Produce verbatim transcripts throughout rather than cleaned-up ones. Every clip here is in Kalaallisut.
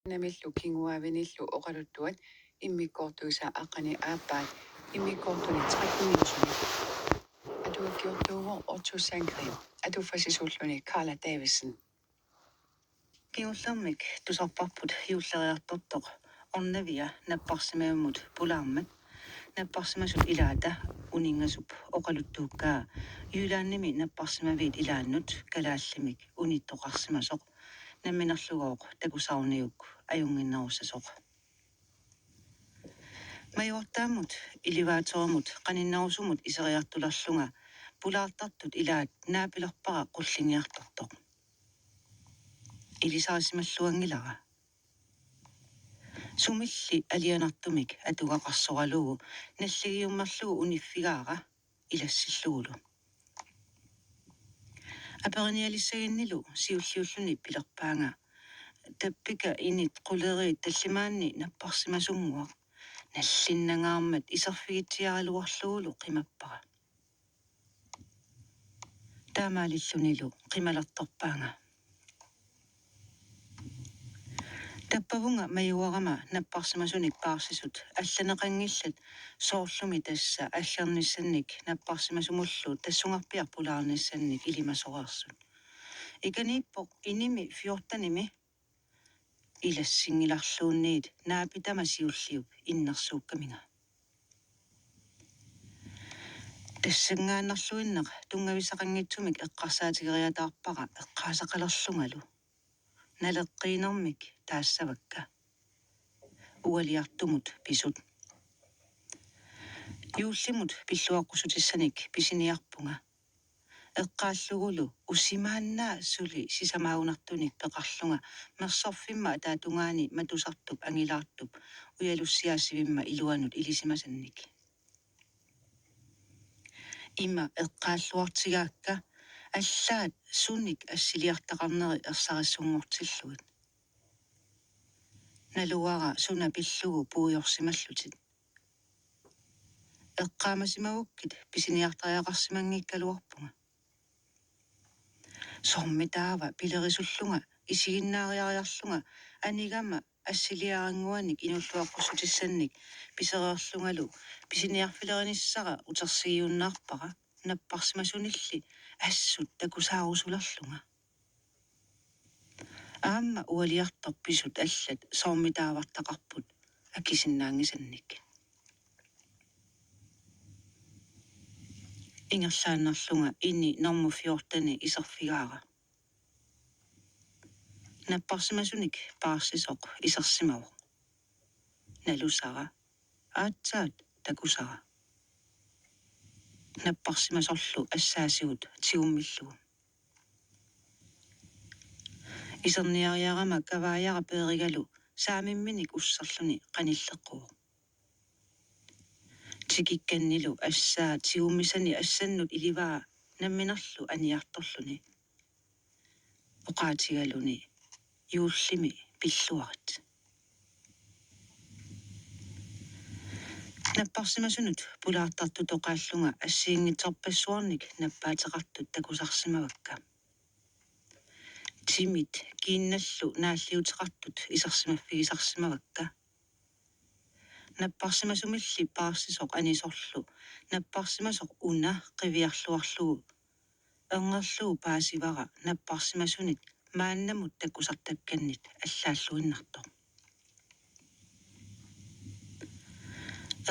Namillu kinguaavinillu oqaluttuat immikkoortuisa aqqani aappaat immikkoortuni tretteniusuni. Atuakkiortuuvoq Otto Sandgreen, atuffassisuulluni Karla Davidsen. Kingullermik tusarparput juulleriartortoq Ornavia napparsimavimmut pulaarmat. Napparsimasut ilaata uninngasup oqaluttuukkaa Jyllandimi napparsimaviit ilaannut kalaallimik unittoqarsimasoq namminerlugooq takusaruniuk ajunnginnerussasoq. Majuartaammut elevatorimut qaninnerusumut iseriartulerlunga pulaartartut ilaat naapilerpara qullinngiartortoq. Ilisarisimalluanngilara. Sumilli alianartumik atugaqarsoralugu nalligiummerlugu uniffigaara ilassillugulu. Aperinialissaginnilu siulliulluni pilerpaanga: Tappika init quleriit tallimaanni napparsimasunnguaq. Nallinnangaarmat iserfigitsiaraluarlugulu qimappara. Taamaalillunilu qimalertorpaanga. Tappavunga majuarama napparsimasunik paarsisut allaneqanngillat, soorlumi tassa allernissannik napparsimasumullu tassungarpiaq pulaarnissannik ilimasoreersut. Ikaniippoq inimi fjortenimi. Ilassinngilarluunniit naapitama siulliup innersuukkaminga. Tassanngaannarluinnaq tunngavissaqanngitsumik eqqarsaatigeriataarpara eqqaasaqalerlungalu. Naleqqiinermik taassavakka. Ualiartumut pisut. Juullimut pilluaqqussutissanik pisiniarpunga. Eqqaallugulu usimaannaa suli sisamaagunartunik peqarlunga mersorfimma ataatungaani matusartup angilaartup ujalussiaasivimma iluanut ilisimasannik. Ima eqqaalluartigaakka allaat sunik assiliartaqarneri ersarissunngortillugit. Naluara suna pillugu puigorsimallutit. Eqqaamasimagukkit pisiniartariaqarsimanngikkaluarpunga. Soormi taava pilerisullunga isiginnaariariarlunga anigama assiliarannguanik inuulluaqqussutissannik pisereerlungalu pisiniarfilerinissara utersigiunnaarpara napparsimasunilli assut takusaarusulerlunga. Aamma ualiartoq pisut allat soormitaavartaqarput akisinnaanngisannik. Ingerlaannarlunga ini normu fjorteni iserfigaara. Napparsimasunik paarsisoq isersimavoq. Nalusara, aatsaat takusara. Napparsimasorlu assaasigut tigummillugu. Iserniariarama kavaajara peerigalu saamimminik usserluni qanilleqquvoq. Tikikkannilu assaa tigummisani assannut ilivaa namminerlu aniartorluni. Oqaatigaluni: Juullimi pilluarit. Napparsimasunut pulaartartutoqaallunga assigiinngitsorpassuarnik nappaateqartut takusarsimavakka. Timit kiinnallu naalliuteqartut isersimaffigisarsimavakka. Napparsimasumilli paarsisoq anisorlu napparsimasoq una qiviarluarlugu erngerlugu paasivara napparsimasunit maannamut takusartakkannit allaalluinnartoq.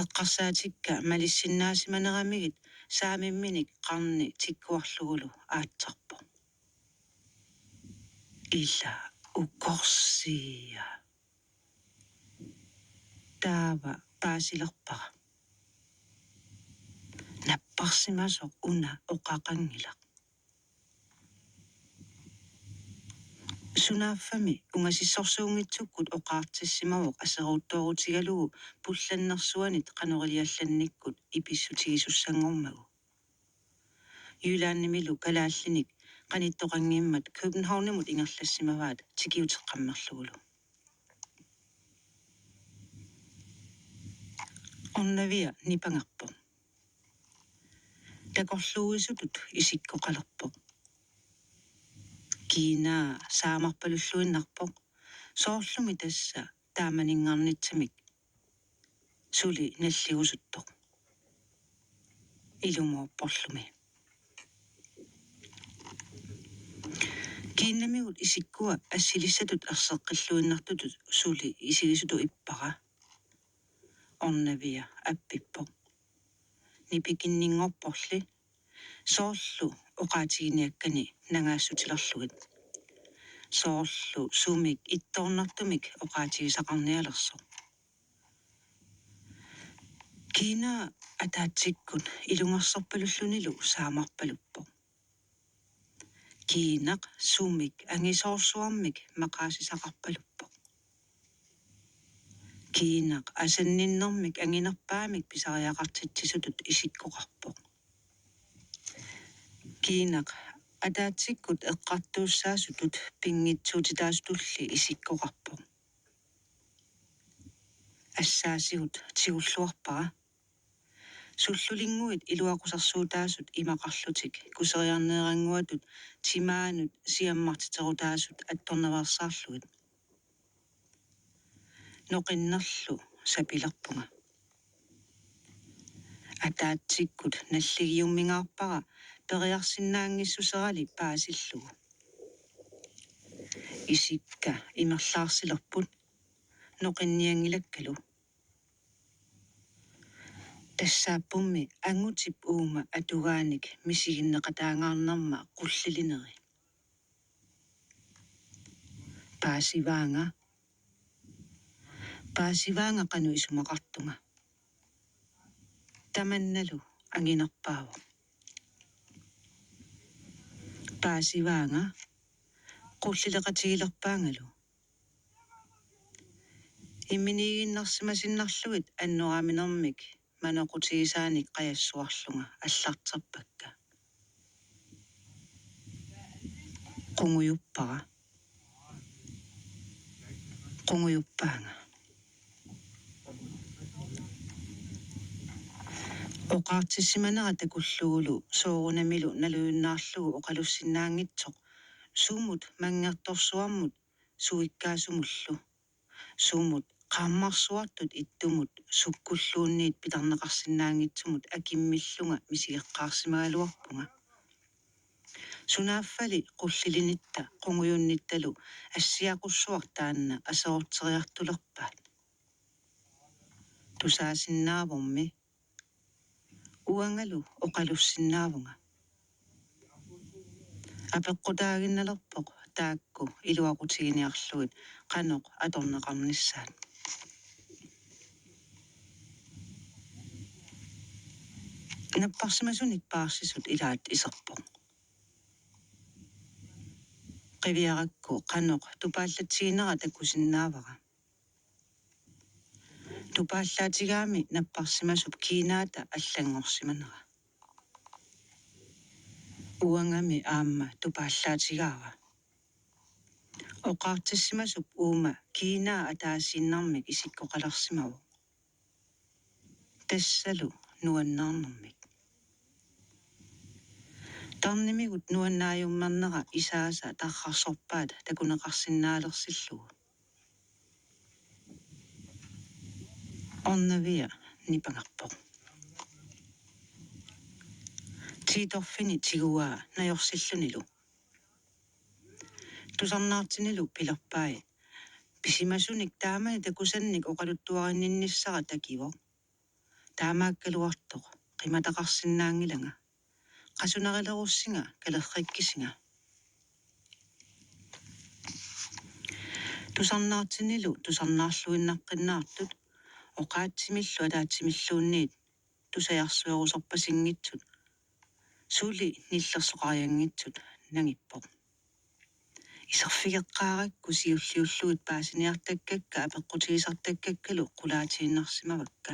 Eqqarsaatikka malissinnaasimaneramigit saamimminik qarni tikkuarlugulu aatsarpoq: Ila ukorsia. Taava paasilerpara: Napparsimasoq una oqaqanngilaq. Sunaaffami ungasissorsuunngitsukkut oqaartissimavoq aseruuttoorutigalugu pullannersuanit qanoq iliallannikkut ipissutigisussanngormagu. Jyllandimilu kalaallinik qanittoqanngimmat Københavnimut ingerlassimavaat tikiuteqqammerlugulu. Ornavia nipangerpoq. Takorluuisutut isikkoqalerpoq. Kiinaa saamarpalulluinnarpoq. Soorlumi tassa taamaninngarnitsamik suli nalligusuttoq. Ilumoorporlumi. Kiinnamigut isikkua assilissatut erseqqilluinnartutut suli isigisutut ippara. Ornavia appippoq. Nipikinninngorporli soorlu oqaatiginiakkani nangaassutilerlugit. Soorlu sumik ittoornartumik oqaatigisaqarnialersoq. Kiinaa ataatsikkut ilungersorpalullunilu saamarpaluppoq. Kiinaq sumik angisoorsuarmik maqaasisaqarpaluppoq. Kiinaq asanninnermik anginerpaamik pisariaqartitsisutut isikkoqarpoq. Kiinaq ataatsikkut eqqartuussaasutut pinngitsuutitaasutulli isikkoqarpoq. Assaasigut tigulluarpara. Sullulinnguit iluaqusersuutaasut imaqarlutik kuseriarneerannguatut timaanut siammartiterutaasut attornaveersaarlugit. Noqinnerlu sapilerpunga. Ataatsikkut nalligiummingaarpara periarsinnaanngissuserali paasillugu. Isikka imerlaarsilerput noqinnianngilakkalu. Tassaappummi angutip uuma atugaanik misiginneqataangaarnerma qullilineri. Paasivaanga. Paasivaanga qanoq isumaqartunga. Tamannalu anginerpaavoq. Paasivaanga qullileqatigilerpaangalu. Imminiiginnarsimasinnarlugit annoraaminermik manoqutigisaanik qajassuarlunga allarterpakka. Qungujuppara. Qungujuppaanga. Oqaatissimanera takullugulu soorunamilu nalujunnaarlugu oqalussinnaanngitsoq sumut manngertorsuarmut suikkaasumullu. Sumut qaammarsuartut ittumut sukkulluunniit pitarneqarsinnaanngitsumut akimmillunga misigeqqaarsimagaluarpunga. Sunaaffali qullilinitta qungujunnittalu assiaqussuaq taanna aserorteriartulerpaat. Tusaasinnaavormi. Uangalu oqalussinnaavunga. Apeqqutaaginnalerpoq taakku iluaqutiginiarlugit qanoq atorneqarnissaat. Napparsimasunik paarsisut ilaat iserpoq. Qiviarakku qanoq tupaallatsiginera takusinnaavara. Tupaallaatigaami napparsimasup kiinaata allanngorsimanera. Uangami aamma tupaallaatigaara. Oqaartissimasup uuma kiinaa ataasiinnarmik isikkoqalersimavoq. Tassalu nuannaarnermik. Tarnimigut nuannaajummarnera isaasa tarrarsorpaat takuneqarsinnaalersillugu. Ornavia nipangerpoq. Tiitorfini tiguaa najorsillunilu. Tusarnaartinilu pilerpai: Pisimasunik taamani takusannik oqaluttuarinninnissara takivoq. Taamaakkaluartoq qimataqarsinnaanngilanga. Qasunarillerussinga kalerrikkisinga. Tusarnaartinilu tusarnaarluinnaqqinnaartut oqaatsimillu ataatsimilluunniit tusarsuerusorpasinngitsut suli nillersoqarianngitsut nangippoq. Iserfigeqqaarakku siulliullugit paasiniartakkakka apeqqutigisartakkakkalu qulaatiinnarsimavakka.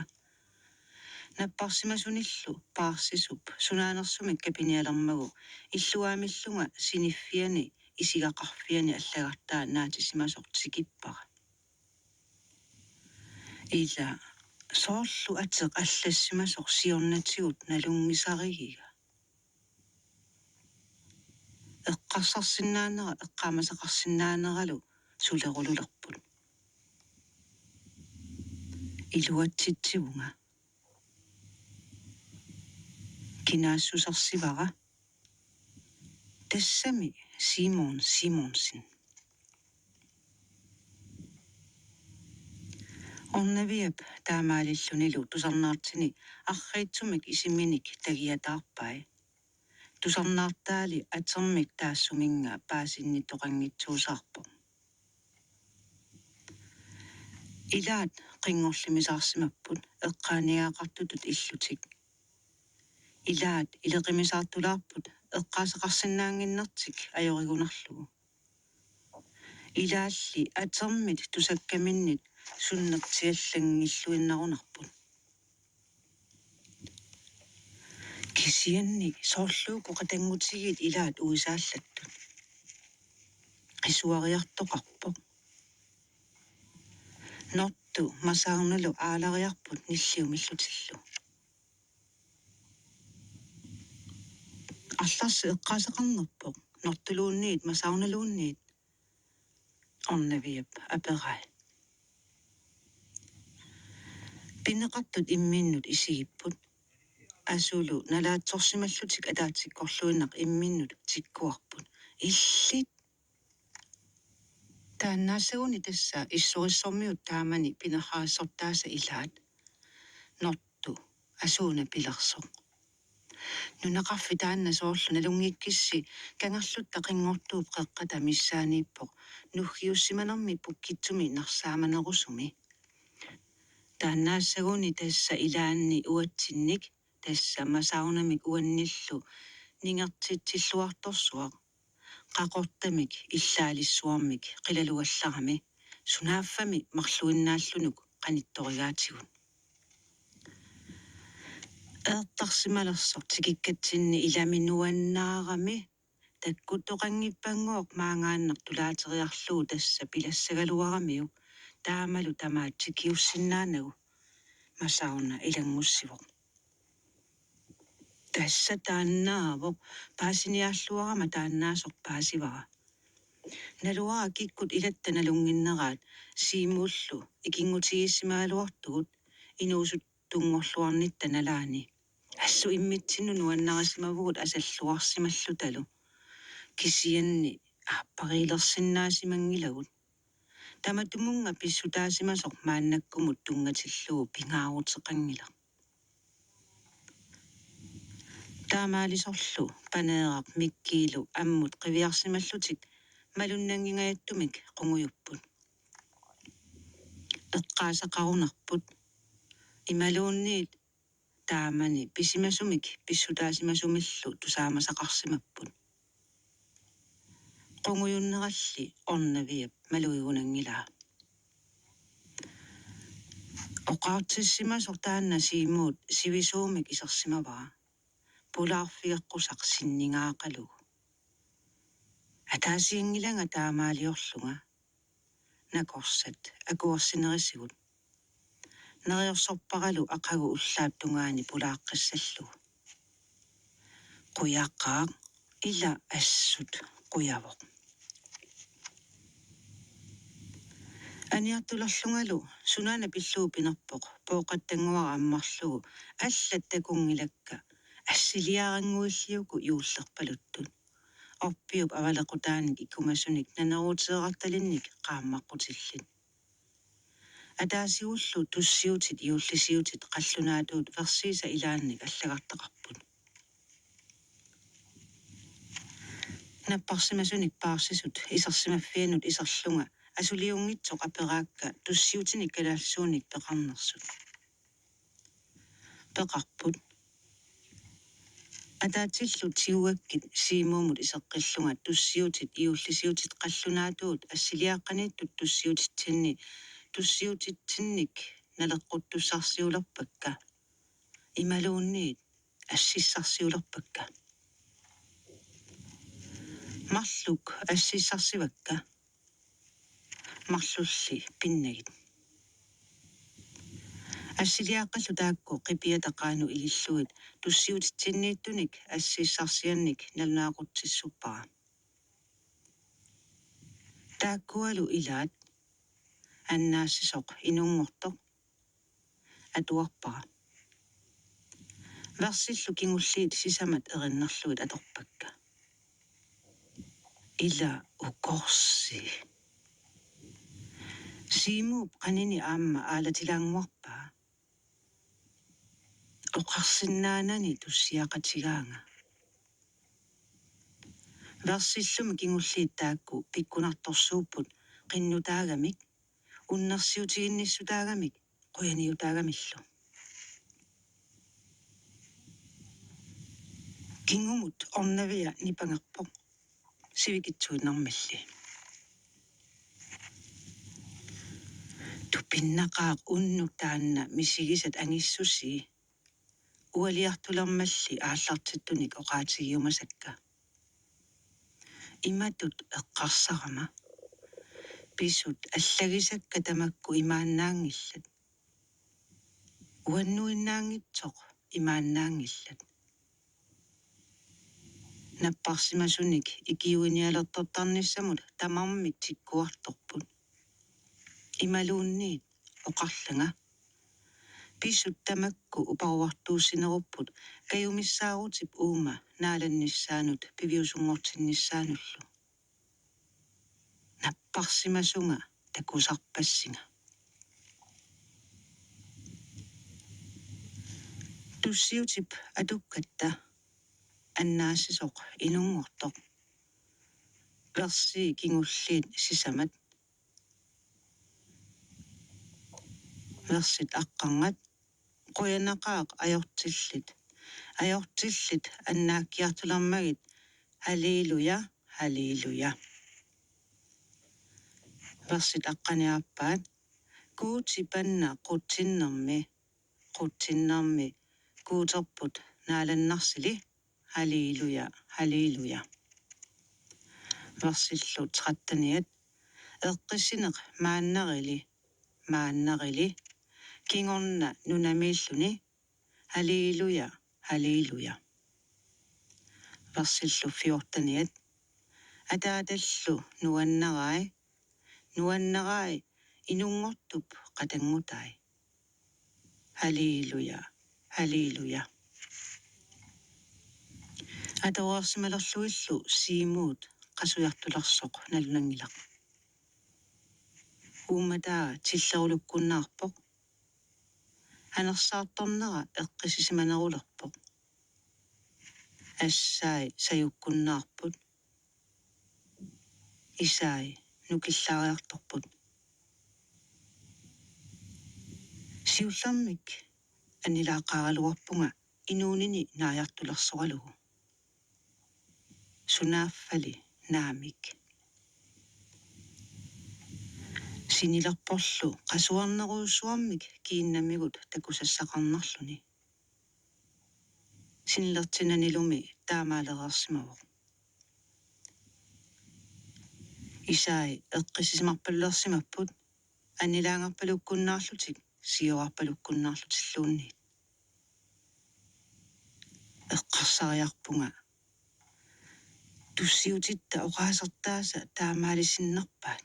Napparsimasunillu paarsisup sunaanersumik kapinialermagu illuaamillunga siniffiani isigaqarfiani allagartaa naatisimasoq tikippara. Ila soorlu ateq allassimasoq siornatigut nalunngisarigiga. Eqqarsarsinnaanera eqqaamasaqarsinnaaneralu sulerululerput. Iluatsitsivunga. Kinaassusersivara. Tassami Simon Simonsen. Ornaviap taamaalillunilu tusarnaartini arriitsumik isiminik tagiataarpai. Tusarnaartaali atermik taassuminnga paasinnittoqanngitsuusaarpoq. Ilaat qinngorlimisaarsimapput eqqaaniagaqartutut illutik. Ilaat ileqimisaartulaarput eqqaasaqarsinnaannginnertik ajorigunarlugu. Ilaalli atermit tusakkaminnit sunnertiallanngilluinnarunarput. Kisianni soorlu uku qatanngutigiit ilaat uisaallattut. Qisuariartoqarpoq. Nortu Masaunalu aalariarput nilliumillutillu. Arlarsi eqqaasaqarnerpoq Nortuluunniit Masaunaluunniit? Ornaviap aperai. Pineqartut imminnut isigipput. Asulu nalaatsorsimallutik ataatsikkorluinnaq imminnut tikkuarput. Illit. Taannaassaguni tassa issorissormiut taamani pinerrarissortaasa ilaat. Nortu asuuna pilersoq. Nunaqarfik taanna soorlu nalunngikkissi Kangerlutta Qinngortuup qeqqata missaaniippoq nuggiussimanermi pukkitsumi narsaamanerusumi. Taannaassaguni tassa ilaanni uatsinnik, tassa Masaunamik uannillu ningertitsilluartorsuaq, qaqortamik illaalissuarmik qilalugallarami, sunaaffami marluinnaallunuk qanittorigaatigut. Eertarsimalersoq tikikkatsinni ilami nuannaarami, takkuttoqanngippanngooq maangaannaq tulaateriarlugu tassa pilassagaluaramiuk, taamalu tamaat tikiussinnaanagu, Masauna ilanngussivoq. Tassa taannaavoq, paasiniaalluarama taannaasoq paasivara. Naluara kikkut ilatta nalunnginneraat Siimullu ikinngutigiissimagaluartugut inuusuttunngorluarnitta nalaani. Assut immitsinnut nuannarisimavugut asalluarsimallutalu. Kisianni aappariilersinnaasimanngilaagut. Tamatumunnga pissutaasimasoq maannakkumut tunngatillugu pingaaruteqanngilaq. Taamaalisorlu Paneeraq Mikkiilu ammut qiviarsimallutik malunnanngingajattumik qungujupput. Eqqaasaqarunarput. Imaluunniit taamani pisimasumik pissutaasimasumillu tusaamasaqarsimapput. Qungujunneralli Ornaviap malugigunanngilaa. Oqaatissimasoq taanna Siimuut sivisuumik isersimavara. Pulaarfigeqqusaq sinningaaqalugu. Ataasianngilanga taamaaliorlunga. Nakorsat akuersinerisigut. Neriorsorparalu aqagu ullaap tungaani pulaaqqissallugu. Qujaqaaq, ila assut qujavoq. Aniartulerlungalu sunaana pillugu pinerpoq pooqattannguara ammarlugu allat takunngilakka assiliarannguilli uku juullerpaluttut. Orpiup avalequtaanik ikumasunik naneruuteerartalinnik qaammaqutillit. Ataasigullu tussiutit juullisiutit qallunaatuut versiisa ilaannik allagartaqarput. Napparsimasunik paarsisut isersimaffiannut iserlunga asuliunngitsoq aperaakka tussiutinik kalaallisuunik peqarnersut. Peqarput. Ataatsillu tigugakkit Siimuumut iseqqillunga tussiutit juullisiutit qallunaatuut assiliaqqaniittut tussiutitsinni tussiutitsinnik naleqquttussarsiulerpakka. Imaluunniit assissarsiulerpakka. Marluk assissarsivakka. Marlulli pinnagit. Assiliaqqallu taakku qipiata qaanut ilillugit tussiutitsinniittunik assissarsiannik nalunaaqutsissuppara. Taakkualu ilaat, annaassisoq inunngortoq, atuarpara. Versillu kingulliit sisamat erinnerlugit atorpakka. Ila ukorsi. Siimuup qanini aamma aalatilaannguarpaa. Oqarsinnaanani tussiaqatigaanga. Versillumi kingulliit taakku pikkunartorsuupput qinnutaagamik, unnersiutiginnissutaagamik, qujaniutaagamillu. Kingumut ornavia nipangerpoq sivikitsuinnarmalli. Tupinnaqaaq unnuk taanna misigisat angissusii, ualiartulermalli aallartittunik oqaatigiumasakka. Imatut eqqarsarama: Pisut allagisakka tamakku imaannaanngillat. Uannuinnaanngitsoq imaannaanngillat. Napparsimasunik ikiuinialertortarnissamut tamarmik tikkuartorput. Imaluunniit oqarlanga: Pisut tamakku uparuartuussinerupput kajumissaarutip uuma naalannissaanut piviusunngortinnissaanullu. Napparsimasunga takusarpassinga. Tussiutip atukkatta, annaassisoq inunngortoq. Versi kingulliit sisamat. Versit aqqarngat: Qujanaqaaq ajortillit. Ajortillit annaakkiartulermagit. Halleluja, halleluja. Versit aqqaniarpaat: Guuti panna qutsinnermi, qutsinnermi Guuterput naalannarsili. Halleluja, halleluja. Versillu tretteniat: Eqqissineq maannarili, maannarili kingorna nunamiilluni. Halleluja, halleluja. Versillu fjorteniat: Ataatallu nuannarai, nuannarai inunngortup qatanngutai. Halleluja, halleluja. Atoreersimalerlugillu Siimuut qasujartulersoq nalunanngilaq. Uummataa tillerulukkunnaarpoq. Anersaartornera eqqissisimanerulerpoq. Assai sajukkunnaarput. Isai nukillaariartorput. Siullermik annilaaqaaraluarpunga inuunini naajartulersoralugu. Sunaaffali naamik. Sinilerporlu qasuarnerujussuarmik kiinnamigut takusassaqarnerluni. Sinilertinanilumi taamaalereersimavoq. Isai eqqissisimarpalulersimapput, annilaangerpalukkunnaarlutik sioorarpalukkunnaarlutilluunniit. Eqqarsariarpunga: Tussiutitta oqaasertaasa taamaalisinnerpaat?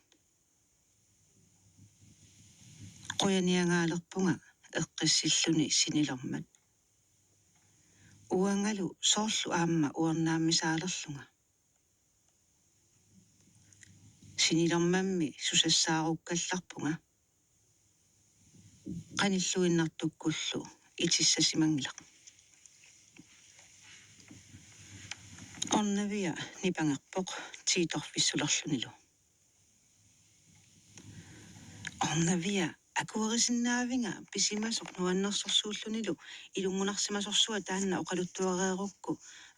Qujaniangaalerpunga eqqissilluni sinilermat. Uangalu soorlu aamma uernaammisaalerlunga. Sinilermammi susassaarukkallarpunga. Qanilluinnartukkullu itissasimanngilaq. Ornavia nipangerpoq tiitorfissulerlunilu. Ornavia, akuerisinnaavinga pisimasoq nuannersorsuullunilu ilunngunarsimasorsua taanna oqaluttuareerukku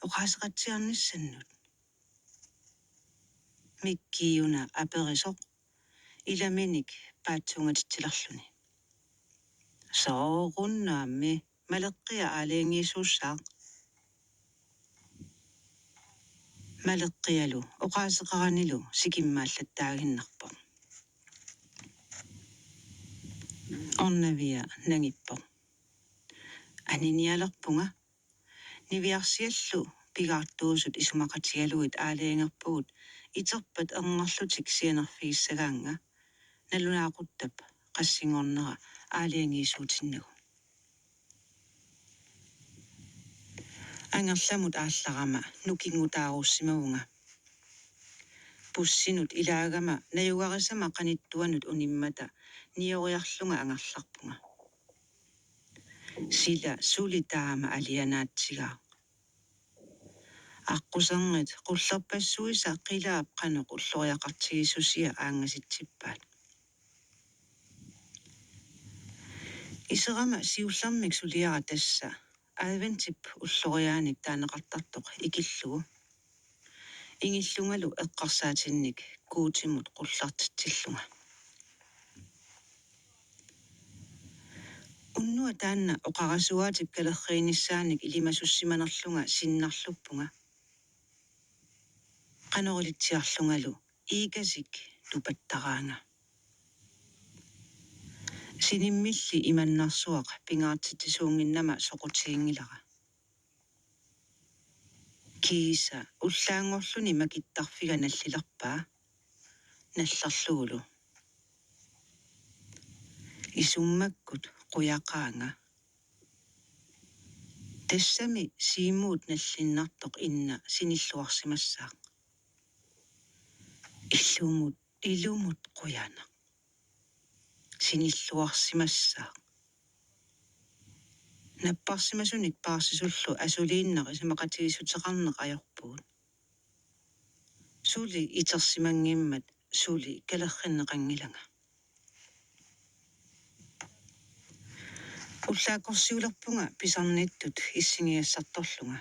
oqaaseqatsiarnissannut. Mikki-una aperisoq ilaminik paatsuungatitsilerluni. Soorunami Maleqqia aalajangiisuussaaq. Maleqqialu oqaaseqaranilu sikimmaallattaaginnarpoq. Ornavia nangippoq: Aninialerpunga. Niviarsiallu pigaartuusut isumaqatigalugit aalajangerpugut iterpat erngerlutik sianerfigissagaannga, nalunaaquttap qassinngornera aalajangiisuutinnagu. Angerlamut aallarama nukinngutaarussimavunga. Bussinut ilaagama najugarisama qanittuanut unimmata nioriarlunga angerlarpunga. Sila suli taama alianaatsigaaq. Aqquserngit qullerpassuisa qilaap qanoq ulloriaqartigissusia aangasitsippaat. Iserama siullermik suliara tassa adventip ulloriaanik taaneqartartoq ikillugu. Ingillungalu eqqarsaatinnik Guutimut qullartitsillunga. Unnuaq taanna oqarasuaatip kalerriinissaanik ilimasussimanerlunga sinnarluppunga. Qanorilitsiarlungalu iikasik tupattaraanga. Sinimmilli imannarsuaq pingaartitsisuunnginnama soqutiginngilara. Kiisa ullaanngorluni makittarfiga nallilerpaa, nallerlugulu: Isummakkut qujaqaanga. Tassami Siimuut nallinnartoq inna sinilluarsimassaaq. Ilumut, ilumut qujanaq. Sinilluarsimassaaq. Napparsimasunik paarsisullu asuliinnaq isumaqatigiissuteqarneq ajorpugut. Suli itersimanngimmat suli kalerrinneqanngilanga. Ullaakkorsiulerpunga pisarnittut issigigassartorlunga.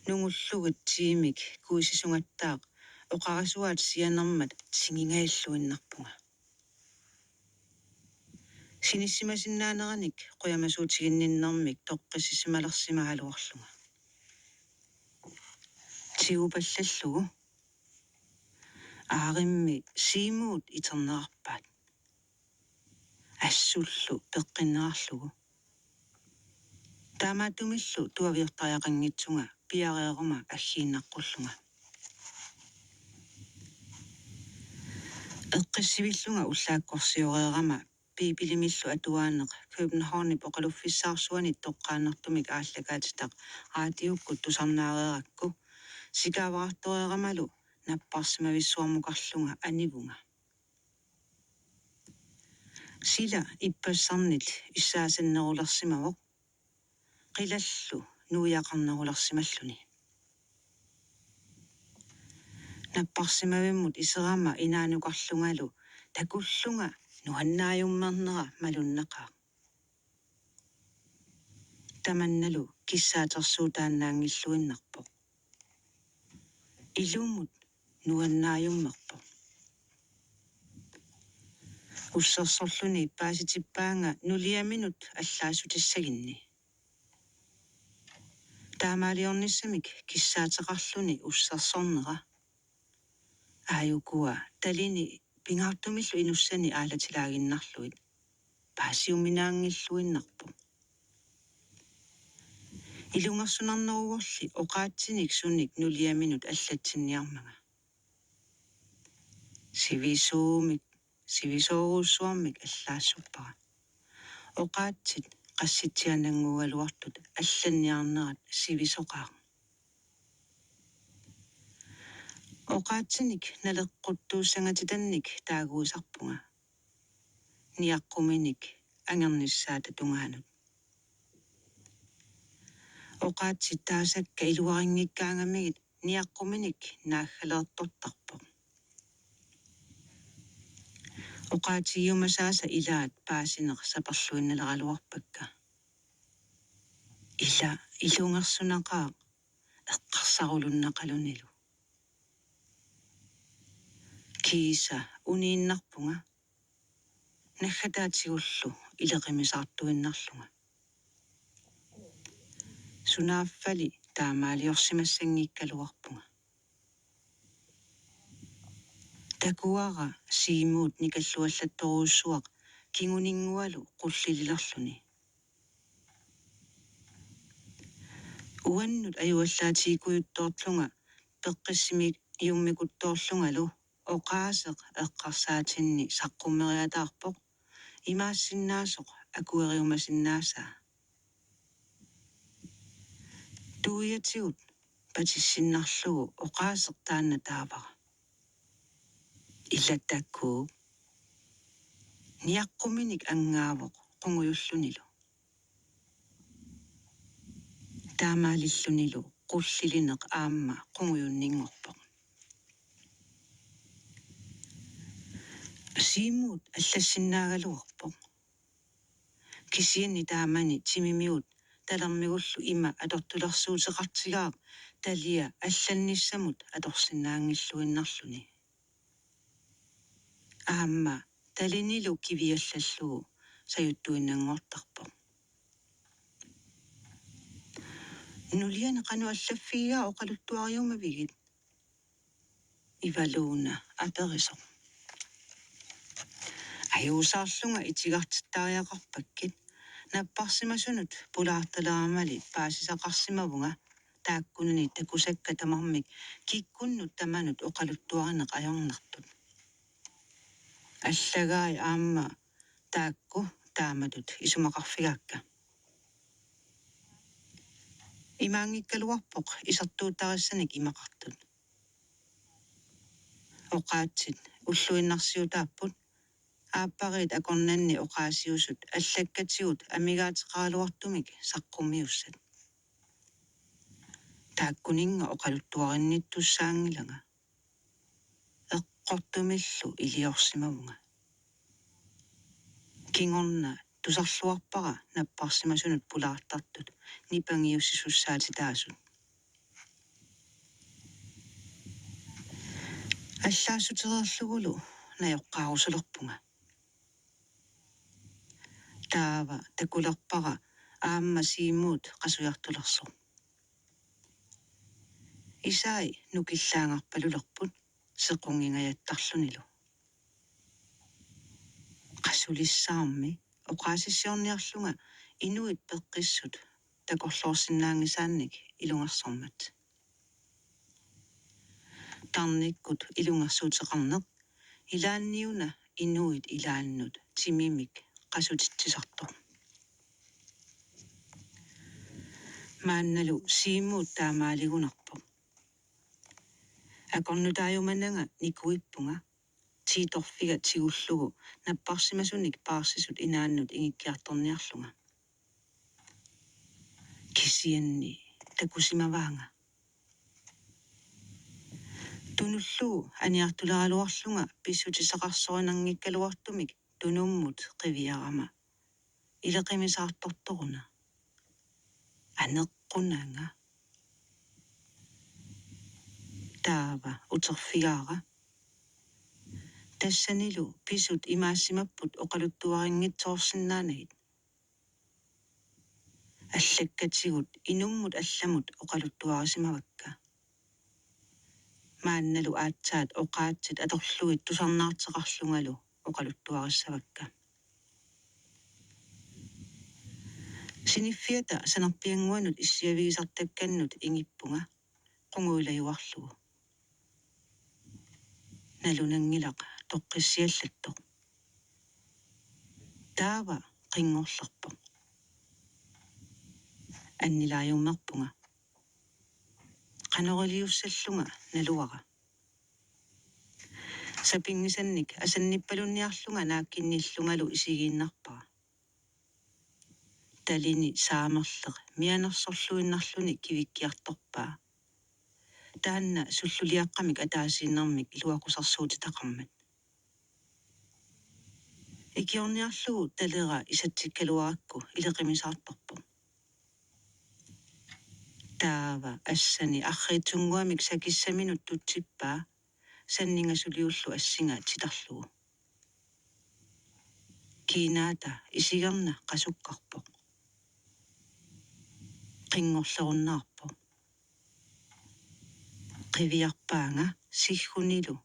Nungullugit tiimik kuisisungattaaq oqarasuaat sianermat tingingajalluinnarpunga. Sinissimasinnaaneranik qujamasuutiginninnermik toqqissisimalersimagaluarlunga. Tigupallallugu aarimmi Siimuut iternerarpaat. Assullu peqqinnerarlugu. Taamaattumillu tuaviortariaqanngitsunga piareeruma aggiinnaqqullunga. Eqqissivillunga ullaakkorsioreerama Biibilimillu atuaaneq Københavnip oqaluffissaarsuani toqqaannartumik aallakaatitaq raatiukkut tusarnaareerakku, sikaavarartoreeramalu napparsimavissuarmukarlunga anivunga. Sila ippassarnit issaasannerulersimavoq, qilallu nuiaqarnerulersimalluni. Napparsimavimmut iserama inaanukarlungalu takullunga nuannaajummernera malunnaqaaq. Tamannalu kissaatersuutaannaanngilluinnarpoq. Ilumut nuannaajummerpoq. Ussersorluni paasitippaanga nuliaminut allaassutissagimmi. Taamaaliornissamik kissaateqarluni ussersornera. Aajukua talini pingaartumillu inussani aalatilaaginnarlugit paasiuminaanngilluinnarpoq. Ilungersunarneruvorli oqaatsinik sunik nuliaminut allatsinniarmanga. Sivisuumik, sivisoorujussuarmik allaassuppara. Oqaatsit qassitsianannguugaluartut allanniarnerat sivisoqaaq. Oqaatsinik naleqquttuussangatitannik taaguisarpunga. Niaqquminik angernissaata tungaanut. Oqaatsit taasakka iluarinngikkaangamigit niaqquminik naaggaleertortarpoq. Oqaatigiumasaasa ilaat paasineq saperluinnaleraluarpakka. Ila ilungersunaqaaq eqqarsarulunnaqalunilu. Kiisa uniinnarpunga, naggataatigullu ileqimisaartuinnarlunga. Sunaaffali taamaaliorsimassanngikkaluarpunga. Takuara Siimuut nikalluallattorujussuaq kinguninngualu qullililerluni. Uannut ajuallaatigikkujuttoorlunga peqqissimi-, Jummikuttoorlungalu oqaaseq eqqarsaatinni saqqummeriataarpoq imaassinnaasoq akueriumasinnaasaa. Tuiatigut patissinnarlugu oqaaseq taanna taavara. Illattakku niaqquminik angaavoq qungujullunilu. Taamaalillunilu qullilineq aamma qungujunninngorpoq. Siumuut allassinnaagaluarpoq. Kisianni taamani timimigut talermigullu ima atortulersuuteqartigaaq talia allannissamut atorsinnaanngilluinnarluni. Aamma talinilu kiviallallugu sajuttuinnanngortarpoq. Nuliani qanoq allaffigigaa oqaluttuariumavigit? Ivaluuna aperisoq. Ajuusaarlunga itigartittariaqarpakkit, napparsimasunut pulaartaleramali paasisaqarsimavunga taakkunani takusakka tamarmik kikkunnut tamanut oqaluttuarineq ajornartut. Allagai aamma taakku taamatut isumaqarfigaakka. Imaanngikkaluarpoq isertuuttarissanik imaqartut. Oqaatsit ulluinnarsiutaapput, aappariit akornanni oqaasiusut allakkatigut amigaateqaraluartumik saqqummiussat. Taakkuninnga oqaluttuarinnittussaanngilanga. Eqqortumillu iliorsimavunga. Kingorna tusarluarpara napparsimasunut pulaartartut nipangiussisussaatitaasut. Allaassutereerlugulu najoqqaarusulerpunga. Taava takulerpara aamma Siumuut qasujartulersoq. Isai nukillaagarpalulerput sequnngingajattarlunilu. Qasulissaarmi oqaasissiorniarlunga inuit peqqissut takorloorsinnaanngisaannik ilungersormat. Tarnikkut ilungersuuteqarneq ilaanniuna inuit ilaannut timimik qasutitsisartoq. Maannalu Siumuut taamaaligunarpoq. Akornutaajumananga nikuippunga, tiitorfiga tigullugu napparsimasunik paarsisut inaannut ingikkiartorniarlunga. Kisianni takusimavaanga. Tunullugu aniartuleraluarlunga pissutissaqarsorinanngikkaluartumik tunummut qiviarama ileqimisaartortoruna. Aneqqunanga. Taava uterfigaara. Tassanilu pisut imaasimapput oqaluttuarinngitsoorsinnaanagit. Allakkatigut inummut allamut oqaluttuarisimavakka. Maannalu aatsaat oqaatsit atorlugit tusarnaarteqarlungalu oqaluttuarissavakka. Siniffiata sanerpiannguanut issiavigisartakkannut ingippunga qungujulajuarlugu. Nalunanngilaq toqqissiallattoq. Taava qinngorlerpoq. Annilaajummerpunga. Qanoriliussallunga naluara. Sapinngisannik asannippalunniarlunga naakkinnillungalu isigiinnarpara. Talini saamerleq mianersorluinnarluni kivikkiartorpaa. Taanna sulluliaqqamik ataasiinnarmik iluaqusarsuutitaqarmat. Ikiorniarlugu talera isatsikkaluarakku ileqimisaartorpoq. Taava assani arriitsunnguamik sakissaminut tutsippaa, sanninga suliullu assinga titarlugu. Kiinaata isigerna qasukkarpoq. Qinngorlerunnaarpoq. Qiviarpaanga siggunilu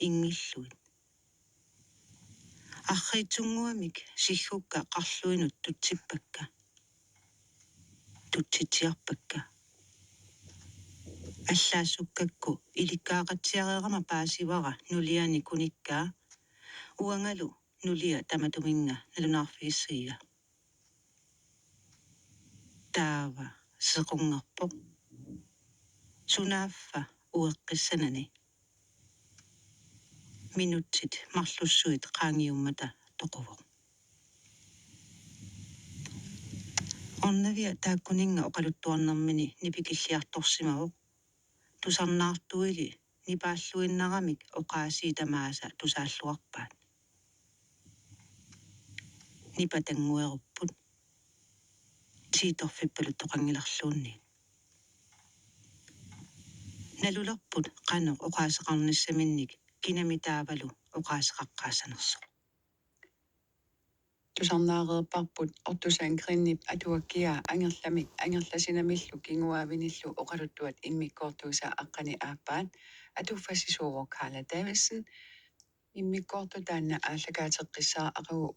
inngillugit. Arriitsunnguamik siggukka qarluinut tutsippakka. Tutsitsiarpakka. Allaassukkakku ilikkagaqatsiareerama paasivara nuliani kunikkaa, uangalu nulia tamatuminnga nalunaarfigissagiga. Taava sequnngerpoq. Sunaaffa ueqqissanani. Minutsit marlussuit qaangiummata toquvoq. Ornavia taakkuninnga oqaluttuarnermini nipikilliartorsimavoq. Tusarnaartuili nipaalluinnaramik oqaasii tamaasa tusaalluarpaat. Nipatannguerupput. Tiitorfippaluttoqanngilarluunniit. Nalulerput qanoq oqaaseqarnissaminnik kinami taavalu oqaaseqaqqaassanersoq. Tusarnaareerparput Otto Sandgreenip atuakkiaa Angerlamik Angerlasinamillu kinguaavinillu oqaluttuat immikkoortuisa aqqaneq-aappaat. Atuffassisuuvoq Karla Davidsen. Immikkoortoq taanna aallakaateqqissaaq aqagu